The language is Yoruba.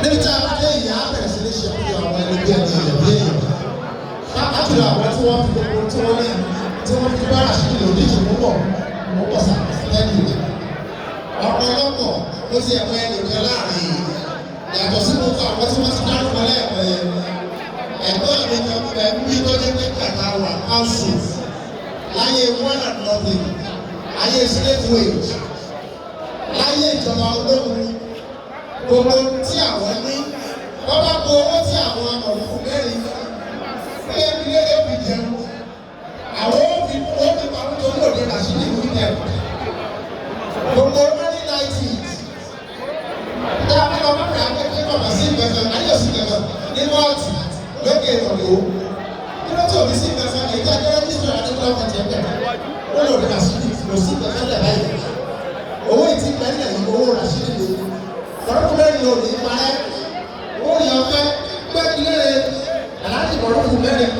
Níbi tí a bá dé, ìyá bẹ̀rẹ̀ sí ní ṣe àpéjọ àwọn ẹni bí ẹni, èèyàn bí èèyàn, pàápàá jùlọ àwọn tí wọ́n fi gbogbo tí wọ́n ní, tí wọ́n fi bá Rashidi lò ní ìjùmọ̀ pọ̀ mọ́ pọ̀ sá. Thank you. Ọ̀pọ̀lọpọ̀ ó ti ẹ̀kọ́ ẹnìkan láàrin yìí, yàtọ̀ sí gbogbo àwọn tí wọ́n ti dárúkọ lẹ́ẹ̀kan yẹn. Ẹ̀gbọ́n mi kan bẹ bí tó jẹ́ pé kàkà wà council láyé one and nothing, ayé slave wage, láyé ìjọba ológun. Gbogbo tí àwọn ní, wọ́n bá kó owó tí àwọn ọ̀rùn mẹ́rin pé ilé yóò fi jẹun, àwọn ó fi pamọ́ torí òde Rashidi weekend. Gbogbo early 90s tá a bá lọ bá rẹ̀, akẹ́kọ̀ọ́ kọ̀ọ̀kan sí ìgbẹ̀fẹ̀ ayé òsì gbẹ̀fẹ̀ ní mọ́ọ̀tù lókè ìrọ̀lẹ́ kí ló tí òbí sí ìgbẹ̀fẹ̀ èyí tí a jẹ́ registrar àti gọ́ọ̀mẹ̀ntì ẹgbẹ̀ ó lò ní Rashidi kò sí ìgbẹ̀fẹ̀ lẹ̀ báyìí. Owó ìtì pẹ́ẹ́lẹ̀ yìí, owó Rashidi lò kọ̀ọ̀rọ̀ mẹ́rin ò ní parẹ́. Owó ní ọ̀fẹ́ gbẹ́gilére aláàjì kọ̀ọ̀rọ̀ mẹ́rin.